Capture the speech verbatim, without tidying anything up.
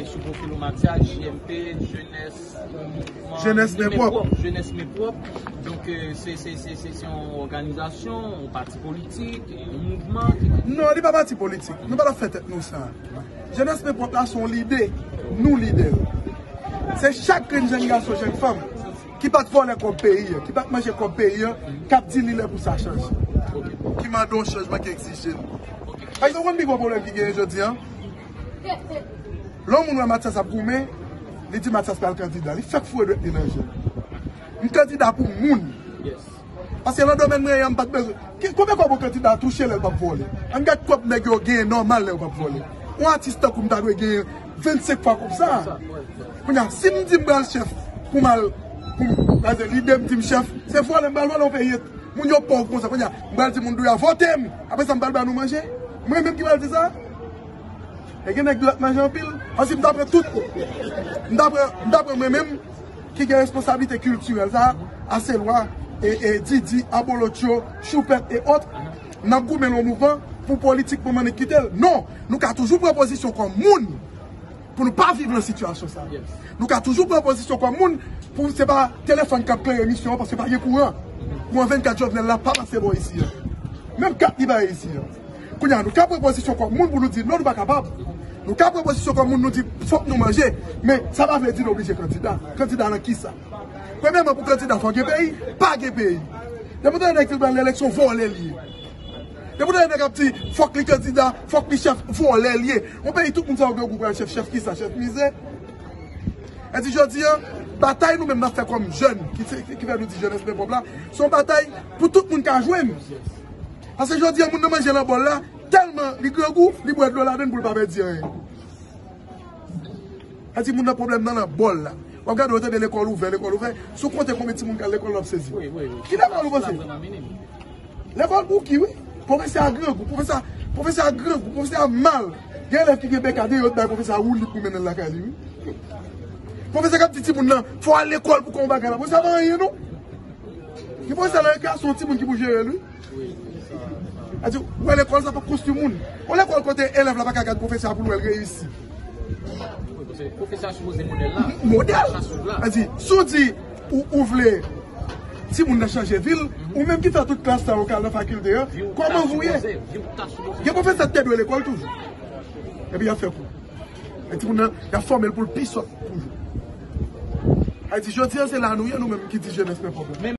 Sou pwofil ou Mathias, J M P, Jeunesse, Mouvement, Jeunesse Men Pwòp. Jeunesse Men Pwòp. Donk, euh, se, se, se, se, se yon òganizasyon, yon pati politik, yon mouvman ki... Non, li pa pati politik. Nou pa t ap fè tèt nou sa. Jeunesse Men Pwòp la, se yon lide. Nou lide l. Se chak grenn jèn gason, jèn fanm ki pa t vòlè kòb peyi a, ki pa t manje kòb peyi a, k ap di li lè pou sa chanje. Ki mande yon chanjman, ki egzije l. Paske ou konn pi gwo pwoblèm ki genyen jodi a? Lè yon moun wè Mathias ap goumen, li di Mathias pral kandida. Li fèk foure dwèt li nan je. M kandida pou moun. Paske nan domèn mwen an, m pa t bezwen. Ki, konbyen kòb yon kandida touche lè l p ap vòlè? Ann gad kòb nèg yo genyen nòmal lè yo p ap vòlè. Yon atis tankou m ta dwe genyen vennsenk fwa kòb sa. Kounye a, si m di m pral chèf pou m al, pou m, pase lide m di m chèf, se vòlè m pral vòlè yon peyi. Moun yo pòv konsa. Kounye a, m pral di moun dwe a vote m. Apre sa, m pral ba nou manje. Mwen menm ki pral di sa? E gen nèg dwe ap manje anpil. Paske m ta pran tout, m ta pran, m ta pran mwen menm ki gen responsablite kiltirèl sa, Aselwa, e, e Didi, Abolotcho, Choupèt e òt, n ap goumen l yon mouvman pou politik pou m annik kite l. Non, nou ka toujou pran pozisyon kòm moun pou nou pa viv nan sitiyasyon sa. Nou ka toujou pran pozisyon kòm moun pou se pa telefòn k ap klere misyon an paske pa gen kouran. Kouran vennkat Jovenel la pa pase bò isi a. Menm kat li pa isi a. Kounye a, nou ka pran pozisyon kòm moun pou nou di non, nou pa kapab. Nou ka pran pozisyon kòm moun, nou di fòk nou manje. Men sa pa vle di nou oblije kandida. Kandida nan kisa? Premyèman, pou kandida, fò gen peyi. Pa gen peyi. Depi w tande nèg ki pral nan eleksyon, vòlè l ye. Depi w tande nèg ap di fòk li kandida, fòk li chèf, vòlè l ye. Yon peyi tout moun sa yo grangou pral chèf, chèf kisa? Chèf mizè. E di jodi a, batay nou menm n ap fè kòm jèn, ki se, ki fè nou di Jeunesse Men Pwòp la, se yon batay pou tout moun ka jwenn. Paske jodi a, moun nan manje nan bòl la, tèlman li grangou, li bwè dlo ladann pou l pa pèdi anyen. Sa di moun nan pwoblèm nan nan bòl la. W ap gade, w tande lekòl ouvè, lekòl ouvè. Si w konte konbyen timoun k al lekòl, w ap sezi. Ki lekòl ou panse? Lekòl pou ki, wi? Pwofesè a grangou, pwofesè a, pwofesè a grangou, pwofesè a mal. Gen elèv ki gen bèk a deyò, yo t bay pwofesè a woulib pou mennen l lakay li, wi. Pwofesè k ap di timoun nan, fò w al lekòl pou konn yon bagay la. Pwofesè a pa anyen, non. Gen pwofesè nan rekreasyon, timoun ki pou jere l, wi. Sa di, w wè lekòl sa p ap konstwi moun. Yon lekòl kote elèv la pa ka gad pwofesè a pou l wè l reyisi. Wi, paske pwofesè a sipoze modèl la. Modèl. Sa di, si w di ou, ou vle timoun nan chanje vi l, ou menm ki fè tout klas sa yo k al nan fakilte a, kòman ou ye? Gen pwofesè ki te dwe lekòl toujou. Epi y ap fè kou. E timoun nan, y ap fòme l pou l pi sòt toujou. Sa di, jodi a se la nou ye, nou menm ki di Jeunesse Men Pwòp la.